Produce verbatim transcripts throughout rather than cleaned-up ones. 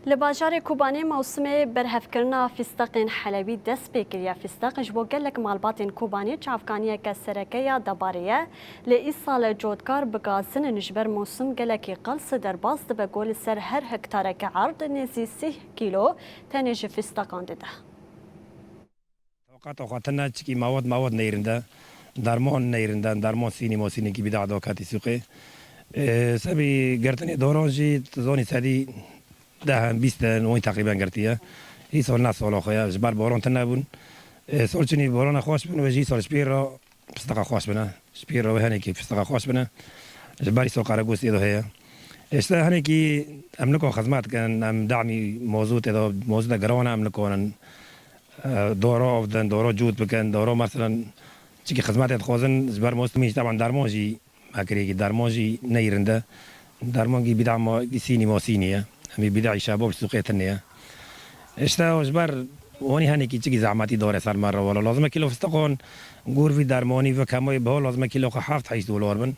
Li bajarê Kobanê mewsimê berhevkirina fîsteqên helewî dest pê kiriye. Fîsteq ji bo gelek malbatên Kobanê çavkaniyeke sereke ya debarê ye. Lê îsal cotkar bi gazin in, ji ber mewsim gelekî qels derbas dibe ku li ser her hektareke erd nêzî sîh kîlo tenê ji fîsteqan dide. Tewqata xwe tune, çikî mawad, mawad neyrin de, dermon neyrin de, dermon sînî mosînî kî bîda do katî sûqê. Ê, sebî girtinê doron jî, tu zonî sedî deh in, bîst in, wî teqrîben girtiye. Îsal ne solo xwe ye, ji ber boron tune bûn. Ê, sol çinî borona xweş bûn, wê jî îsal ji pîr re pistaqa xweş bine. Ji pîr re wê hinekî pistaqa xweş bine. Ji ber îsal qeregûs ê do heye. Ê, işte hinekî em nikon xizmet kin, em damî mozûtê de, mozûta giran em nikonin. E, doro avdin, doro cût bikin, doro mesela çikî xizmetê dixwazin, ji ber mostimî jî, teban dermon jî mekirî kî, dermon jî neyrin de. Dermon kî bîda ma, kî sînî mosînî ye. Em ê bîda îşa bo bi sûqê tinê ye. İşte o ji ber wanî hinekî çikî zehmetî dore ser me re wala. Lazim e kîlo fistiqon, gor vî dermonî, vî kemoyê biho, lazim e kîlo xwe heft heşt dolar bin.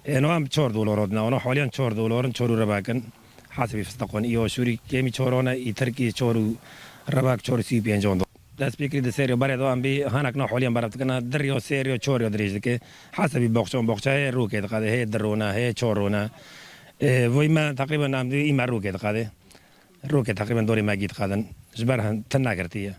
Êno em çar dolar odine, ona haliyan çar dolar in, çar û rebek in. Hesibî fistiqon, î aşûrî kêmî çaran e, î tirkî çar û rebek, çar û sî û pêncan do. Dest pê kirî di serê berê de em bî hinek na holiyan berev dikine, di riya, sê riya, çar riya dirêj dike. Hesibî boxçan, boxçe heye rokê diqede, heye di rone, heye çar rone. Ê, vî me teqrîben em dî î me rokê diqede. Rokê teqrîben dorê me gî diqedin. Ji ber hin-, tin negirtiye.